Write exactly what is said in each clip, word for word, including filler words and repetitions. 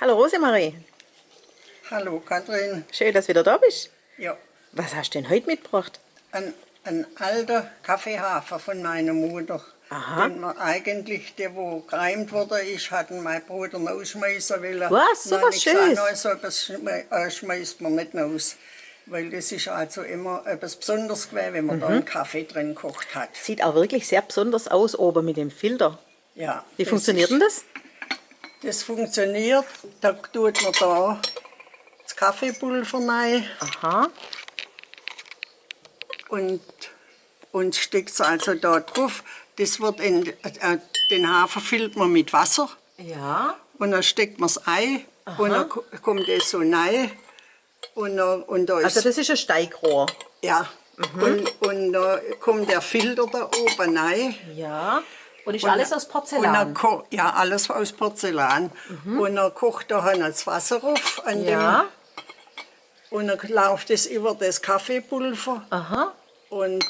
Hallo Rosemarie. Hallo Kathrin. Schön, dass du wieder da bist. Ja. Was hast du denn heute mitgebracht? Ein, ein alter Kaffeehafer von meiner Mutter. Aha. Den man eigentlich, der wo gereimt worden ist, hat mein Bruder rausschmeißen wollen. Was? So was Schönes? Nein, ich sag, nein, so etwas schmei-, äh, schmeißt man nicht raus. Weil das ist also immer etwas Besonderes gewesen, wenn man da einen Kaffee drin gekocht hat. Sieht auch wirklich sehr besonders aus, oben mit dem Filter. Ja, das funktioniert denn das? Das funktioniert, da tut man da das Kaffeepulver rein. Aha. Und, und steckt es also da drauf. Das wird in, äh, den Hafer füllt man mit Wasser. Ja. Und dann steckt man es ein. Aha. Und dann ko-, kommt es so rein. Und, äh, und da ist, also das ist ein Steigrohr. Ja. Mhm. Und, und da kommt der Filter da oben rein. Ja. Und ist alles aus Porzellan? Und dann ko-, ja, alles aus Porzellan. Mhm. Und dann kocht da halt das Wasser auf an dem. Ja. Und dann läuft es über das Kaffeepulver. Aha. Und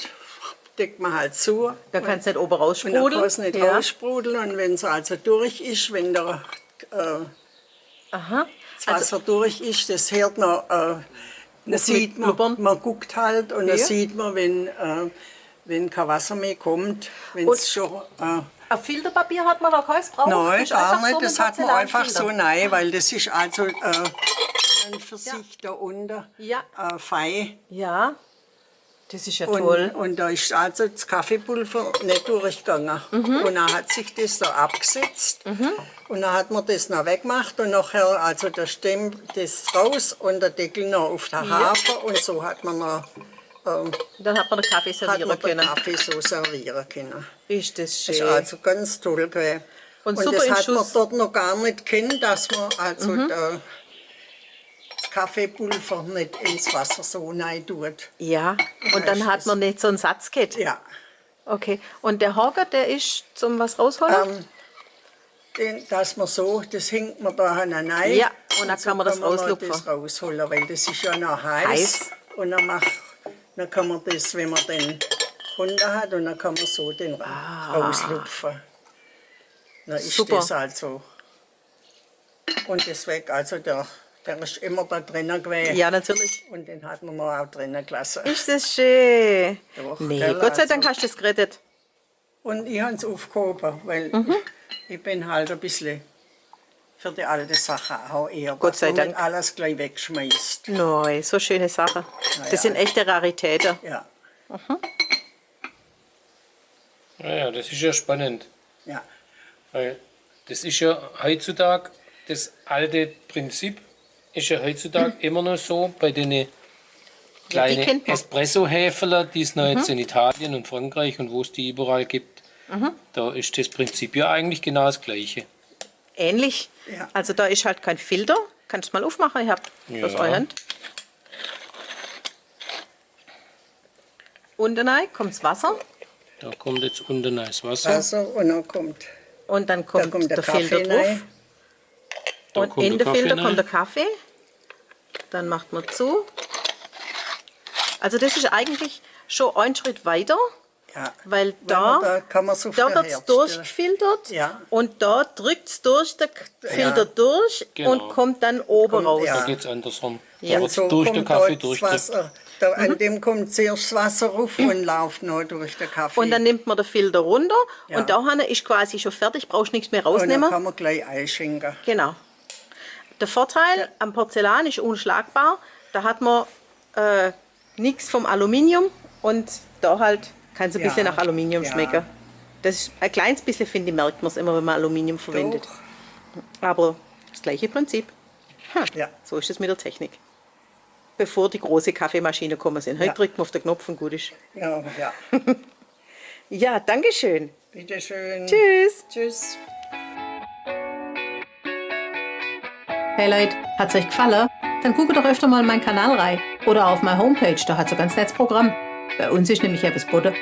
deckt man halt zu. Dann kann es nicht oben raussprudeln. Und dann kann es nicht raussprudeln. Ja. Und wenn es also durch ist, wenn der, äh, Aha. Also das Wasser durch ist, das hört man, äh, das sieht man, blubbern. Man guckt halt und das sieht man, wenn, äh, wenn kein Wasser mehr kommt, wenn es schon, äh, ein Filterpapier hat man da keins drauf? Nein, gar nicht. Das hat man einfach so rein, weil das ist also, äh, an und für sich da unten, äh, fein. Ja. Das ist ja toll. Und, und da ist also das Kaffeepulver nicht durchgegangen. Mhm. Und dann hat sich das da abgesetzt. Mhm. Und dann hat man das noch weggemacht und nachher, also da stemmt das raus und der Deckel noch auf der Hafer und so hat man noch, ähm, dann hat man den Kaffee servieren können. Ist das schön. Ist also ganz toll gewesen. Und das hat man dort noch gar nicht gekannt, dass man also da das Kaffeepulver nicht ins Wasser so rein tut. Ja, und dann hat man nicht so einen Satz gehabt. Ja. Okay, und der Haken, der ist zum was rausholen? Ähm, den, dass man so, das hängt man da rein. Ja, und dann kann man das rauslupfen. So kann man das rausholen, weil das ist ja noch heiß. Heiß. Und dann macht, dann kann man das, wenn man den runter hat, und dann kann man so den rauslupfen. Super. Dann ist das also. Und deswegen, also der, der ist immer da drinnen gewesen. Ja, natürlich. Und den hat man auch drinnen gelassen. Ist das schön. Doch, gell, Gott sei Dank hast du das gerettet. Und ich habe es aufgehoben, weil ich bin halt ein bisschen für die alten Sachen auch eher, dass man nicht alles gleich wegschmeißt. Gott sei Dank. Nein, so schöne Sachen. Na ja. Das sind echte Raritäten. Ja. Mhm. Ja, ja, das ist ja spannend. Ja. Weil das ist ja heutzutage, das alte Prinzip ist ja heutzutage immer noch so bei den kleinen Espresso-Häferl, die es noch jetzt in Italien und Frankreich und wo es die überall gibt. Mhm. Da ist das Prinzip ja eigentlich genau das gleiche. Ähnlich. Ja. Also da ist halt kein Filter. Kannst du mal aufmachen? Ich habe das Hand. Unten rein kommt das Wasser. Da kommt jetzt unten rein das Wasser. Wasser und dann kommt, und dann kommt der Filter drauf. Da kommt der Kaffee rein. Und in den Filter kommt der Kaffee. Dann macht man zu. Also das ist eigentlich schon ein Schritt weiter, ja, weil da, da wird es durchgefiltert und da drückt es durch den Filter durch und kommt dann oben raus. Ja. Da geht es andersrum. Ja. Da wird durch den Kaffee durchdrückt. Und so kommt dort das Wasser. Da, an dem kommt zuerst das Wasser rauf und läuft noch durch den Kaffee. Und dann nimmt man den Filter runter und da hinten ist quasi schon fertig, brauchst nichts mehr rausnehmen. Und dann kann man gleich einschenken. Genau. Der Vorteil am Porzellan ist unschlagbar. Da hat man, äh, nichts vom Aluminium und da halt kann es ein bisschen nach Aluminium schmecken. Ja. Das ist, ein kleines bisschen, finde ich, merkt man es immer, wenn man Aluminium verwendet. Doch. Aber das gleiche Prinzip. Ha, ja, so ist es mit der Technik. Bevor die großen Kaffeemaschinen gekommen sind. Heute drückt man auf den Knopf und gut ist. Ja, ja. Ja, danke schön. Bitteschön. Tschüss. Tschüss. Hey Leute, hat es euch gefallen? Dann guckt doch öfter mal in meinen Kanal rein oder auf meine Homepage, da habt ihr ein ganz nettes Programm. Bei uns ist nämlich etwas geboten,